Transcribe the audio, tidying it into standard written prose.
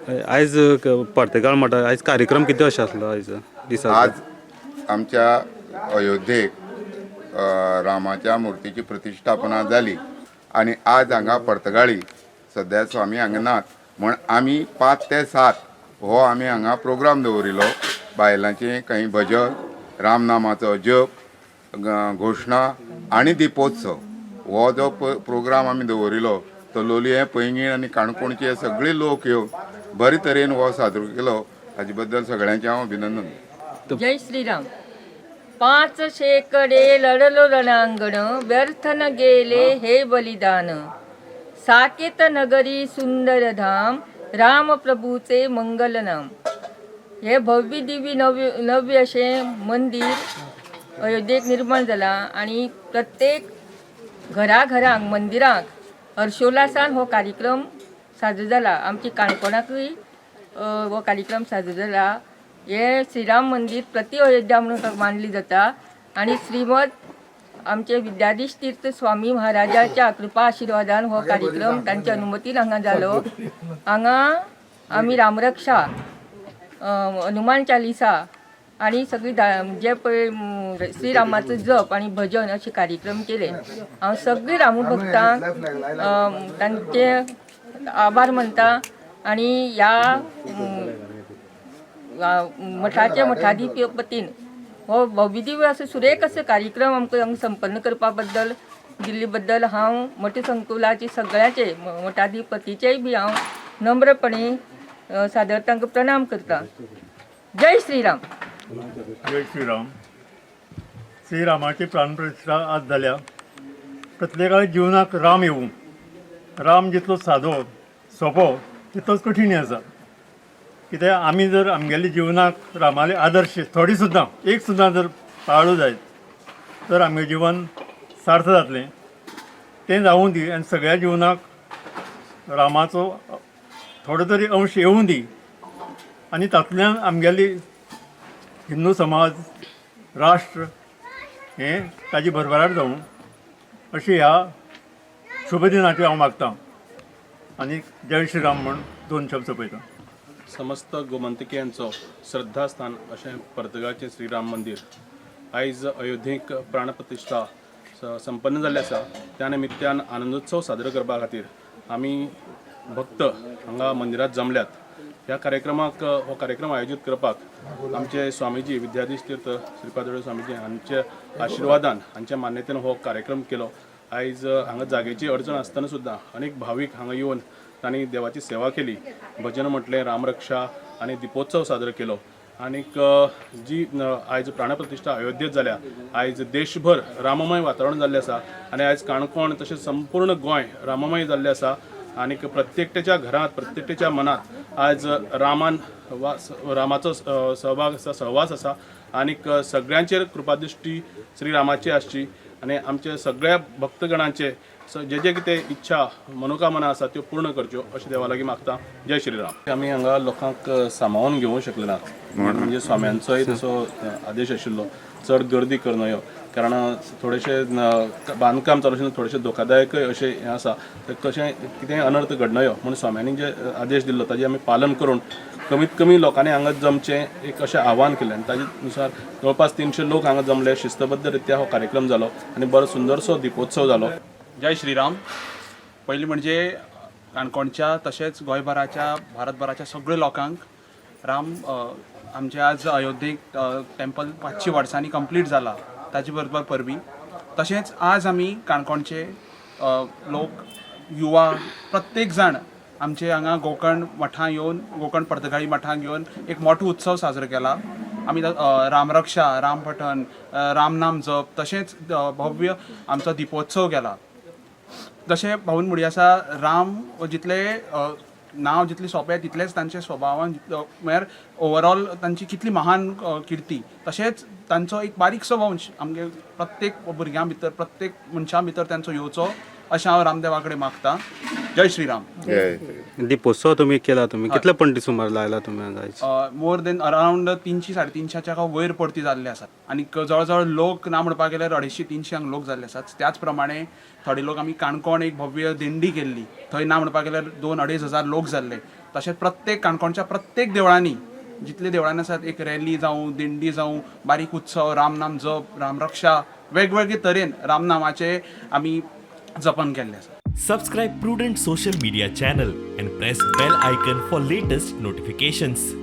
आयज पर्तगाळ म्हणटा, आयज कार्यक्रम कितें अशें आसलो आयज दिसा? आज आमच्या अयोध्येक रामाच्या मूर्तीची प्रतिष्ठापना जाली आनी आज हांगा पर्तगाळी सद्या स्वामी हांगा नात म्हण आमी 5 ते 7 हो आमी हांगा प्रोग्राम दवरिल्लो. बायलांचें काही भजन, रामनामाचो जप, घोशणा आनी दिपोत्सव हो जो प्रोग्राम आमी दवरिल्लो तो लोलयें, पैंगीण आनी काणकोणचे सगळे लोक येवन बरे तरेन हो साजरो केलो. हाजे बद्दल सगळ्यांचें हांव अभिनंदन. जय श्रीराम. 5 शेकडे लढलो रणांगण, व्यर्थ न गेले हे बलिदान. साकेत नगरी सुंदर धाम, राम प्रभूचे मंगल नाम. हे भव्य दिव्य नव्य नव्य अशें मंदीर अयोध्येक निर्माण जाला आनी प्रत्येक घराघरांक, मंदिरांक हर्षोल्हासान हो कार्यक्रम साजरो जाला. आमच्या काणकोणाकूय हो कार्यक्रम साजरो जाला. हे श्रीराम मंदीर प्रति अयोध्या म्हणून मानली जाता आनी श्रीमद आमचे विद्याधीश तीर्थ स्वामी महाराजाच्या कृपा आशिर्वादान हो कार्यक्रम तांच्या अनुमतीन हांगा जालो. हांगा आमी रामरक्षा, हनुमान चालिसा आनी सगळी जे पळय श्रीरामाचो जप आनी भजन अशे कार्यक्रम केले. हांव सगळी रामू भक्तांक तांचे आभार मानता आनी ह्या मठाचे मठाधिपतीन हो भव्यदिव्य असो सुरेख असो कार्यक्रम आमकां हांगा संपन्न करपा बद्दल दिल्ले बद्दल हांव मठ संकुलाचे सगळ्याचे मठाधिपतीचेय बी हांव नम्रपणे सादर तांकां प्रणाम करता. जय श्रीराम. जय श्रीराम. श्रीरामाची प्राणप्रतिष्ठा आज जाल्या. प्रत्येकाच्या जिवनाक राम येवूं. राम जितलो सादो सोंपो तितलोच कठीण आसा. कित्याक आमी जर आमगेल्या जिवनाक रामाले आदर्श थोडी सुद्दां, एक सुद्दां जर पाळ्ळो जायत तर आमगेलें जिवन सार्थ जातलें. तें जावूं दी आनी सगळ्या जिवनाक रामाचो थोडो तरी अंश येवूं दी आनी तातूंतल्यान आमगेली हिंदू समाज, राष्ट्र हें ताजी भरभराट जावूं अशी ह्या शुभ दिनाची हांव मागतां आनी जय श्रीराम म्हूण 2 शब्द सोंपयतां. समस्त गोमंतकियांचो श्रद्धास्थान अशें पर्तगाळचें श्रीराम मंदीर आयज अयोध्येक प्राणप्रतिश्ठा संपन्न जाल्ली आसा. त्या निमित्तान आनंदोत्सव साजरो करपा खातीर आमी भक्त हांगा मंदिरांत जमल्यात. ह्या कार्यक्रमाक, हो कार्यक्रम आयोजीत करपाक आमचे स्वामीजी विद्याधीश तीर्थ श्रीपाद स्वामीजी हांच्या आशिर्वादान, हांच्या मान्यतेन हो कार्यक्रम केलो. आयज हांगा जागेची अडचण आसतना सुद्दां अनेक भावीक हांगा येवन तांणी देवाची सेवा केली, भजन म्हटलें, रामरक्षा आनी दिपोत्सव साजरो केलो. आनीक जी आयज प्राणप्रतिश्ठा अयोध्येत जाल्या, आयज देशभर राममय वातावरण जाल्लें आसा आनी आयज काणकोण तशेंच संपूर्ण गोंय राममय जाल्लें आसा. आनीक प्रत्येकट्याच्या घरांत, प्रत्येकट्याच्या मनांत आयज रामान वा रामाचो सहभाग आसा, सहवास आसा. आनीक सगळ्यांचेर कृपादृश्टी श्रीरामाची आसची आनी आमचे सगळ्या भक्तगणांचे जे जे कितें इच्छा, मनोकामना आसा त्यो पूर्ण करच्यो अशें देवा लागीं मागता. जय श्रीराम. आमी हांगा लोकांक सामावून घेवंक शकले ना, म्हणजे स्वाम्यांचोय तसो आदेश आशिल्लो, चड गर्दी करनयो, कारण थोडेशे बांदकाम चालू आशिल्ल्यान थोडेशें धोकादायकय अशें हें आसा, तर कशें कितेंय अनर्थ घडनयो म्हूण स्वाम्यांनी जे आदेश दिल्लो ताजें आमी पालन करून कमीत कमी लोकांनी हांगा जमचें एक अशें आव्हान केलें आनी ताजे नुसार जवळपास 300 लोक हांगा जमले. शिस्तबद्ध रित्या हो कार्यक्रम जालो आनी बरो सुंदरसो दिपोत्सव जालो. जय श्रीराम. पयलीं म्हणजे काणकोणच्या तशेंच गोंयभराच्या, भारतभराच्या सगळ्या लोकांक राम आमचे आज अयोध्येक टेम्पल 500 वर्सांनी कंप्लीट जाला ताजे बरोबर परबी. तशेंच आज आमी काणकोणचे लोक, युवा, प्रत्येक जाण आमचे हांगा गोकर्ण मठां येवन, गोकर्ण पर्तगाळी मठांक येवन एक मोठो उत्सव साजरो केला. आमी रामरक्षा, रामपठन, रामनाम जप तशेंच भव्य आमचो दिपोत्सव केला. जशें भाऊन म्हणी आसा, राम जितले नांव जितलें सोंपें तितलेंच तांचे स्वभावान, म्हळ्यार ओवरऑल तांची कितली महान किर्ती. तशेंच तांचो एक बारीकसो वंश आमगे प्रत्येक भुरग्यां भितर, प्रत्येक मनशां भितर तांचो येवचो अशें हांव रामदेवा कडेन मागता. जय श्रीराम. जय श्रीराम. दिपोत्सव तुमी केला, तुमी कितले पणटी सुमार लायला तुमी हांगा आयज? मोर देन अरावंड 300 350च्या वयर पडती जाल्ले आसात आनी जवळ जवळ लोक ना म्हणपाक गेल्यार 250-300 लोक जाल्ले आसात. त्याच प्रमाणे थोडे लोक आमी काणकोण एक भव्य दिंडी केल्ली, थंय ना म्हणपाक गेल्यार 2-2.5 हजार लोक जाल्ले. तशेंच प्रत्येक काणकोणच्या प्रत्येक देवळांनी जितले देवळांनी आसात एक रॅली जावं, दिंडी जावं, बारीक उत्सव, रामनाम जप, रामरक्षा, वेगवेगळे तरेन रामनामाचे आमी जपन केल्लें आसा. Subscribe Prudent Social Media channel and press bell icon for latest notifications.